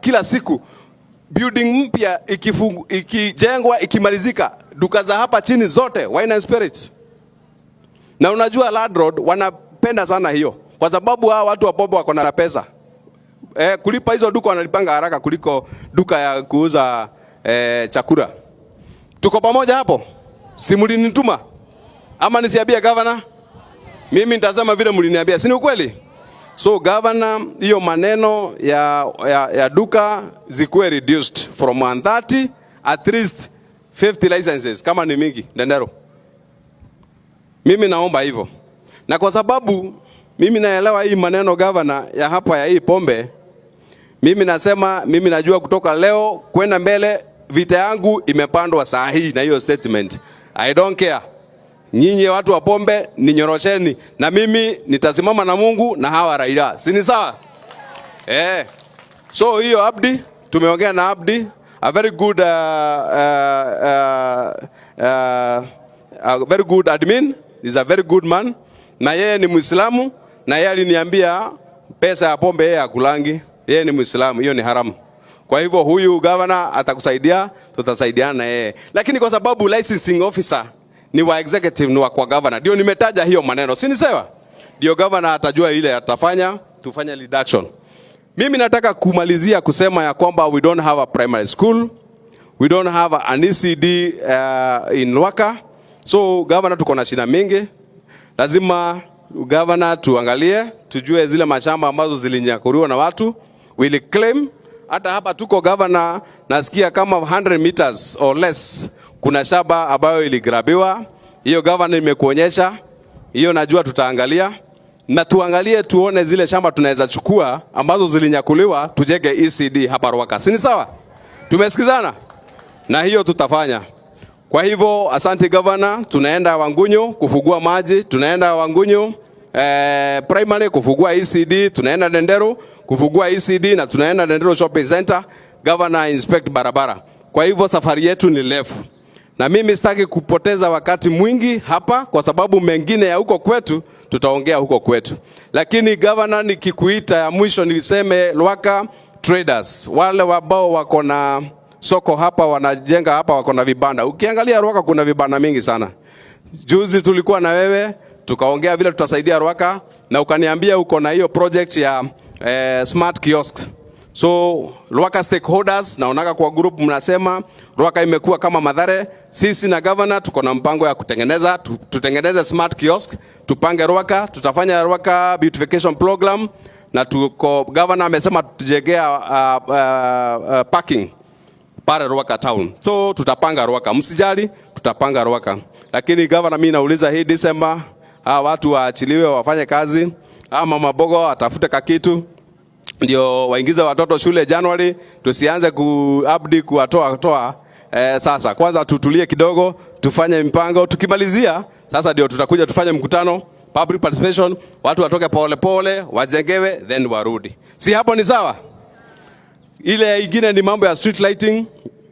kila siku building mpya ikijengwa, ikimalizika, duka za hapa chini zote wine and spirits. Na unajua landlord wanapenda sana hiyo, kwa sababu hawa watu wa pombe wako na pesa kulipa hizo duka wanalipanga haraka kuliko duka ya kuuza chakula. Tuko pamoja hapo? Si mlinituma ama nisiambie governor? Mimi nitasema vile mliniambia, si ni ukweli? So governor, hiyo maneno ya duka zikuwe reduced from 130, at least 50 licenses kama ni mingi Ndenderu. Mimi naomba hivyo, na kwa sababu mimi naelewa hii maneno, governor, ya hapa ya hii pombe, mimi nasema mimi najua kutoka leo kwenda mbele vita yangu imepandwa saa hii na hiyo statement. I don't care. Nyinyi watu wa pombe ninyorosheni, na mimi nitasimama na Mungu na hawa Raila. Si ni sawa? Eh. So hiyo Abdi, tumeongea na Abdi, a very good a very good admin, is a very good man. Na yeye ni Muislamu na yeye aliniambia pesa ya pombe yeye akulangi. Yeye ni Muislamu, hiyo ni haramu. Kwa hivyo huyu governor atakusaidia, tutasaidiana na yeye. Lakini kwa sababu licensing officer ni wa executive, ni wa kwa governor, ndio nimetaja hiyo maneno, si ni sawa? Ndio governor atajua ile atafanya, tufanye reduction. Mimi nataka kumalizia kusema ya kwamba we don't have a primary school, we don't have an ECD in Ruaka. So governor, tuko na shida mingi. Lazima, governor, tuangalie, tujue zile mashamba ambazo zilinyakuliwa na watu, will claim. Hata hapa tuko, governor, nasikia kama 100 meters or less kuna shamba ambayo iligrabiwa. Hiyo, governor, imekuonyesha hiyo, najua tutaangalia na tuangalie tuone zile shamba tunaweza chukua ambazo zilinyakuliwa, tujenge ECD hapa Ruaka. Si ni sawa? Tumesikizana? Na hiyo tutafanya. Kwa hivyo asante governor, tunaenda Wangunyu kufungua maji, tunaenda Wangunyu primary kufungua ECD, tunaenda Ndenderu kufungua ECD na tunaenda Ndenderu Shopping Center, governor inspect barabara. Kwa hivyo safari yetu ni refu. Na mimi sitaki kupoteza wakati mwingi hapa kwa sababu mengine ya huko kwetu tutaongea huko kwetu. Lakini governor, nikikuita ya mwisho niseme Ruaka traders, wale ambao wako na soko hapa, wanajenga hapa, wako na vibanda. Ukiangalia Ruaka kuna vibanda mingi sana. Juzi tulikuwa na wewe tukaongea vile tutasaidia Ruaka na ukaniambia uko na hiyo project ya smart kiosks. So Ruaka stakeholders, naonaga kwa group mnasema Ruaka imekuwa kama Mathare. Sisi na governor tuko na mpango ya kutengeneza tutengeneze smart kiosk, tupange Ruaka, tutafanya Ruaka beautification program na tuko, governor amesema tutujengea parking pale Ruaka town. So tutapanga Ruaka, msijali, tutapanga Ruaka. Lakini governor, mimi nauliza hii December hawa watu waachiliwe wafanye kazi, ama mama mboga atafute kakitu ndio waingize watoto shule January, tusianze kuabdi kuwatoa toa. Sasa kwanza tutulie kidogo, tufanye mpango, tukimalizia sasa ndio tutakuja tufanye mkutano public participation, watu watoke pole pole, wajengewe then warudi. Si hapo ni sawa? Ile ingine ni mambo ya street lighting.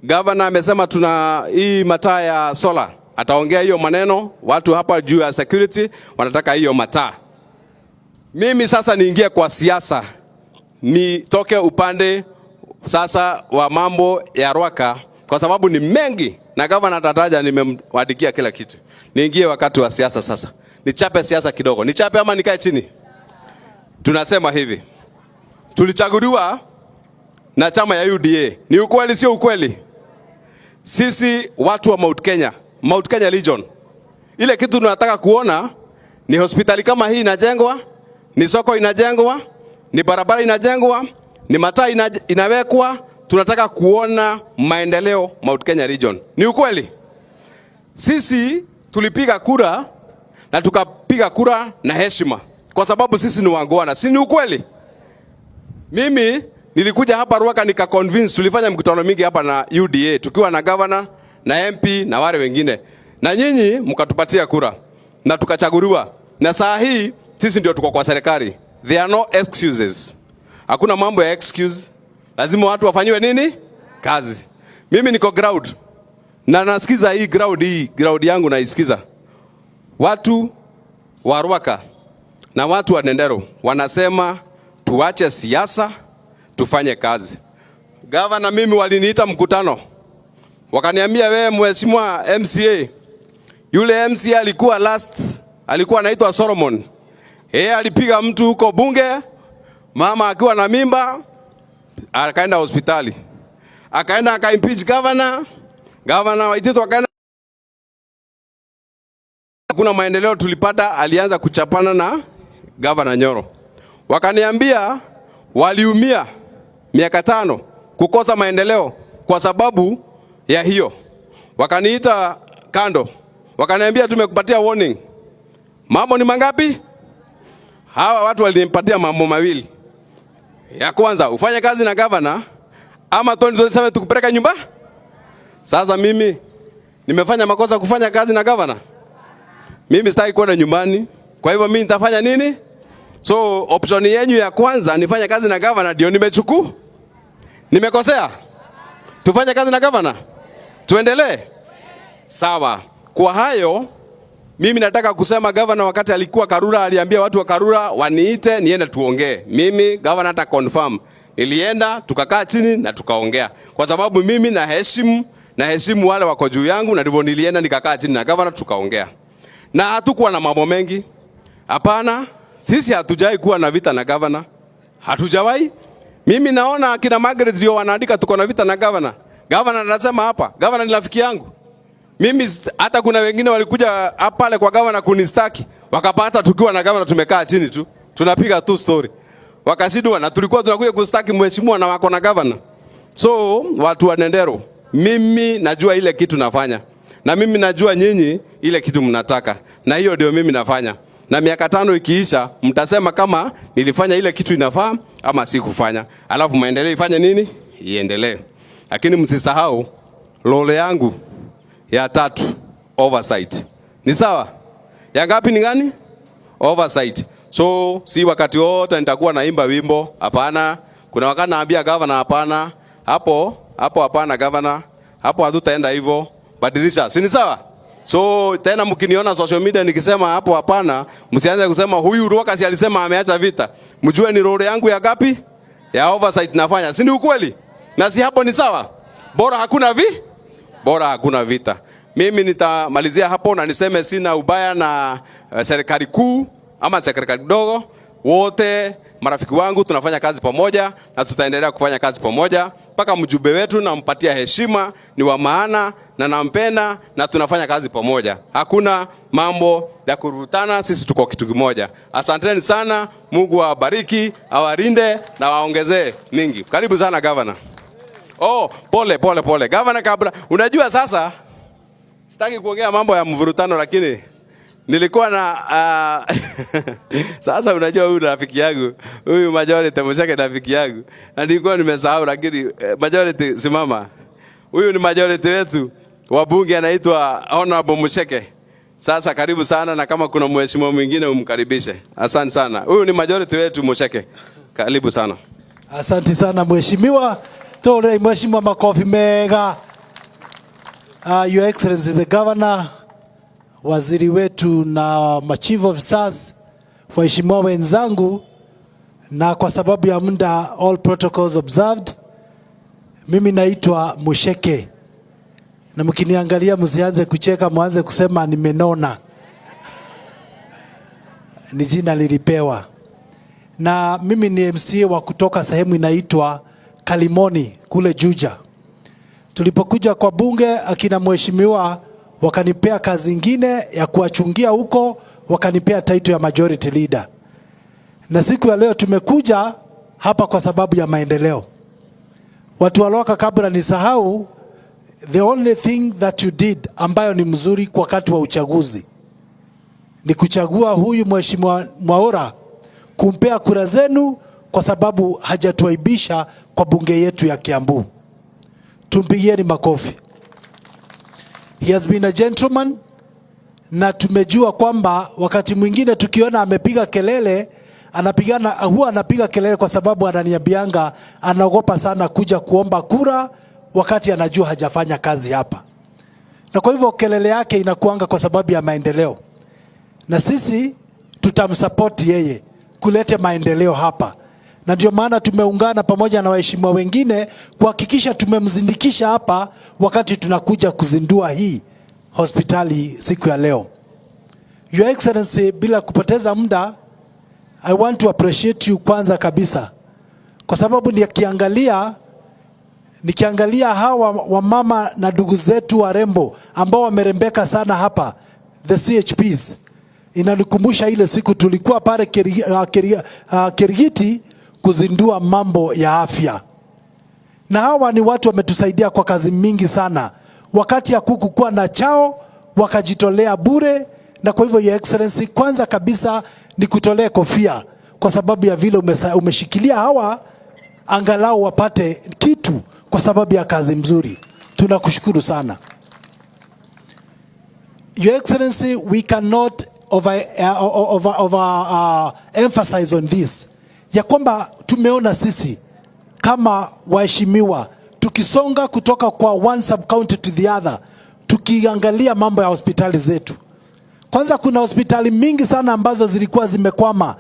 Governor amesema tuna hii mataa ya solar, ataongea hiyo maneno. Watu hapa juu ya security wanataka hiyo mataa. Mimi sasa niingie kwa siasa, nitoke upande sasa wa mambo ya Ruaka kwa sababu ni mengi na gavana atataja, nimemwandikia kila kitu. Niingie wakati wa siasa sasa, nichape siasa kidogo. Nichape ama nikae chini? Tunasema hivi, tulichaguliwa na chama ya UDA. Ni ukweli, sio ukweli? Sisi watu wa Mount Kenya, Mount Kenya Region, ile kitu tunataka kuona ni hospitali kama hii inajengwa, ni soko inajengwa, ni barabara inajengwa, ni mataa inawekwa. Tunataka kuona maendeleo Mount Kenya Region. Ni ukweli? Sisi tulipiga kura na tukapiga kura na heshima, kwa sababu sisi ni waungwana, si ni ukweli? Mimi nilikuja hapa Ruaka nika convince, tulifanya mkutano mingi hapa na UDA tukiwa na governor na MP na wale wengine, na nyinyi mkatupatia kura na tukachaguliwa, na saa hii sisi ndio tuko kwa serikali. There are no excuses, hakuna mambo ya excuse. Lazima watu wafanyiwe nini? Kazi. Mimi niko ground na nasikiza hii ground, hii ground yangu naisikiza. Watu wa Ruaka na watu wa Ndenderu wanasema tuache siasa tufanye kazi. Gavana mimi waliniita mkutano, wakaniambia, "Wewe mheshimiwa MCA," yule MCA alikuwa last, alikuwa anaitwa Solomon. Yeye alipiga mtu huko bunge, mama akiwa na mimba, akaenda hospitali, akaenda akaimpeach governor, Governor Waititu akaenda, hakuna maendeleo tulipata, alianza kuchapana na Governor Nyoro. Wakaniambia waliumia miaka 5 kukosa maendeleo kwa sababu ya hiyo. Wakaniita kando, wakaniambia, "Tumekupatia warning." Mambo ni mangapi? Hawa watu walinipatia mambo mawili. Ya kwanza, ufanye kazi na governor ama 2027 tukupeleka nyumba. Sasa mimi nimefanya makosa kufanya kazi na governor? Mimi sitaki kwenda nyumbani. Kwa hivyo mimi nitafanya nini? So option yenyu ya kwanza nifanye kazi na governor ndio nimechukua. Nimekosea? Tufanye kazi na governor? Tuendelee? Sawa. Kwa hayo mimi nataka kusema, governor wakati alikuwa Karura aliambia watu wa Karura waniite niende tuongee. Mimi governor hata confirm. Nilienda, tukakaa chini na tukaongea. Kwa sababu mimi naheshimu wale wako juu yangu, na ndivyo nilienda nikakaa chini na governor tukaongea. Na hatukuwa na mambo mengi. Hapana, sisi hatujai kuwa na vita na governor. Hatujawahi. Mimi naona kina Margaret ndio wanaandika tuko na vita na governor. Governor anasema hapa, governor ni rafiki yangu. Mimi hata kuna wengine walikuja hapa pale kwa governor kunistaki, wakapata tukiwa na governor tumekaa chini tu, tunapiga tu story. Wakashindwa, na tulikuwa tunakuja kustaki mheshimiwa na wako na governor. So watu wa Ndenderu, mimi najua ile kitu nafanya. Na mimi najua nyinyi ile kitu mnataka. Na hiyo ndio mimi nafanya. Na miaka 5 ikiisha, mtasema kama nilifanya ile kitu inafaa ama sikufanya. Alafu maendeleo ifanye nini? Iendelee. Lakini msisahau role yangu ya tatu, oversight. Ni sawa? Ya ngapi ni gani? Oversight. So si wakati wote nitakuwa naimba wimbo, hapana. Kuna wakati naambia governor hapana, hapo hapo hapana governor, hapo hatutaenda hivyo, badilisha. Si ni sawa? So tena mkiniona social media nikisema hapo hapana, msianze kusema huyu Ruaka si alisema ameacha vita. Mjue ni role yangu ya gapi? Ya oversight nafanya. Si ni ukweli? Na si hapo ni sawa? Bora hakuna vita. Mimi nitamalizia hapo na niseme sina ubaya na serikali kuu ama serikali ndogo. Wote marafiki wangu tunafanya kazi pamoja na tutaendelea kufanya kazi pamoja mpaka mjumbe wetu nampatia heshima, ni wa maana na nampenda na tunafanya kazi pamoja. Hakuna mambo ya kurutana, sisi tuko kitu kimoja. Asanteni sana, Mungu awabariki, awalinde na waongezee mingi. Karibu sana, governor. Oh, pole pole pole. Governor, kabla unajua sasa sitaki kuongea mambo ya mvurutano, lakini nilikuwa na sasa unajua huyu rafiki yangu, huyu majority Mucheke rafiki yangu. Na nilikuwa nimesahau, lakini majority simama. Huyu ni majority wetu wa bunge, anaitwa Honorable Mucheke. Sasa karibu sana, na kama kuna mheshimiwa mwingine umkaribishe. Asante sana. Huyu ni majority wetu Mucheke. Karibu sana. Asante sana mheshimiwa. Tore mheshimiwa makofi mega. Your Excellency the Governor, waziri wetu na machief officers, waheshimiwa wenzangu, na kwa sababu ya muda, all protocols observed. Mimi naitwa Musheke, na mkiniangalia msianze kucheka, mwanze kusema nimenona. Ni jina lilipewa, na mimi ni MCA wa kutoka sehemu inaitwa Kalimoni kule Juja. Tulipokuja kwa bunge, akina mheshimiwa wakanipea kazi ingine ya kuwachungia huko, wakanipea title ya majority leader. Na siku ya leo tumekuja hapa kwa sababu ya maendeleo. Watu wa Ruaka, kabla nisahau, the only thing that you did ambayo ni mzuri kwa wakati wa uchaguzi ni kuchagua huyu mheshimiwa Mwaura, kumpea kura zenu, kwa sababu hajatuaibisha kwa bunge yetu ya Kiambu. Tumpigieni makofi. He has been a gentleman, na tumejua kwamba wakati mwingine tukiona amepiga kelele anapigana, huwa anapiga kelele kwa sababu ananiambianga anaogopa sana kuja kuomba kura wakati anajua hajafanya kazi hapa, na kwa hivyo kelele yake inakuanga kwa sababu ya maendeleo, na sisi tutamsupport yeye kulete maendeleo hapa, na ndio maana tumeungana pamoja na waheshimiwa wengine kuhakikisha tumemsindikisha hapa wakati tunakuja kuzindua hii hospitali siku ya leo. Your Excellency, bila kupoteza muda, I want to appreciate you kwanza kabisa kwa sababu nikiangalia hawa wamama na ndugu zetu warembo ambao wamerembeka sana hapa, the CHPs, inanikumbusha ile siku tulikuwa pale Kirigiti kuzindua mambo ya afya, na hawa ni watu wametusaidia kwa kazi mingi sana. Wakati hakukuwa na chao, wakajitolea bure. Na kwa hivyo, Your Excellency, kwanza kabisa ni kutolee kofia kwa sababu ya vile umeshikilia hawa angalau wapate kitu kwa sababu ya kazi mzuri. Tunakushukuru sana. Your Excellency, we cannot over emphasize on this, ya kwamba tumeona sisi kama waheshimiwa tukisonga kutoka kwa one sub county to the other, tukiangalia mambo ya hospitali zetu. Kwanza kuna hospitali mingi sana ambazo zilikuwa zimekwama.